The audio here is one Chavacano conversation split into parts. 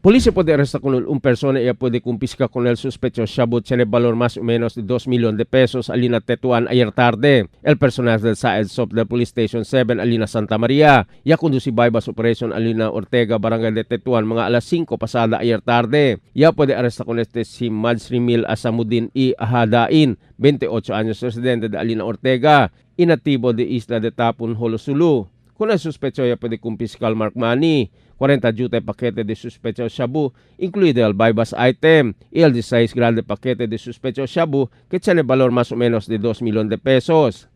Policía puede arrestar con un persona y puede confiscar con el sospechoso shabu tiene valor más o menos de 2 millones de pesos alina Tetuan ayer tarde. El personaje del SAED SOP del Police Station 7 alina Santa María ya conduce bypass operation alina Ortega Barangay de Tetuan mga alas 5 pasada ayer tarde. Ya puede arrestar con este si Madsrimil Asamudin y Ahadain, 28 años, residente de Alina Ortega, y nativo de Isla de Tapun, Holosulu. Con el sospechoso ya puede confiscar mark money, 40 jute paquete de sospechoso shabu, incluido el bypass item, y el 16 grande paquete de sospechoso shabu que tiene valor más o menos de 2 millones de pesos.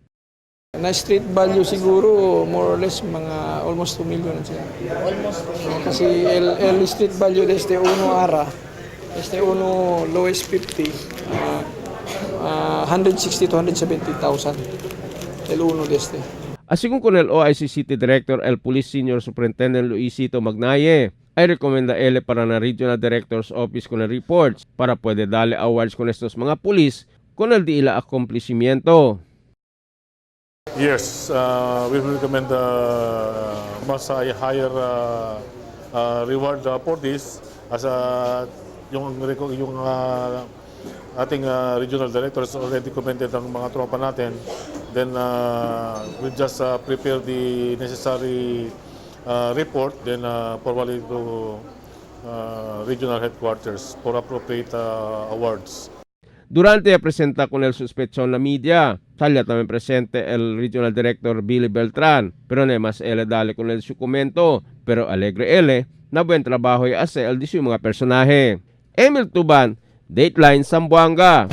Na street value siguro more or less mga almost 2 million siya. Almost 2 million. Kasi el street value de este uno ara, este uno lowest 50, 160 to 170,000. El uno de este. Así con el OIC City Director, el Police Senior Superintendent Luisito Magnaye, ay recomienda él para na Regional Director's Office con el reports para puede darle awards con estos mga pulis con el diila accomplishment. Yes, we will recommend mas higher reward for this as yung ating regional directors already commended ang mga tropa natin. Then we just prepare the necessary report, then forward it to regional headquarters for appropriate awards. Durante a presenta con el sospechoso en la media, salía también presente el Regional Director Billy Beltran, pero no más él dale con el su comento, pero alegre él na buen trabajo y hace el de su mga personaje. Emil Tuban, Dateline Zamboanga.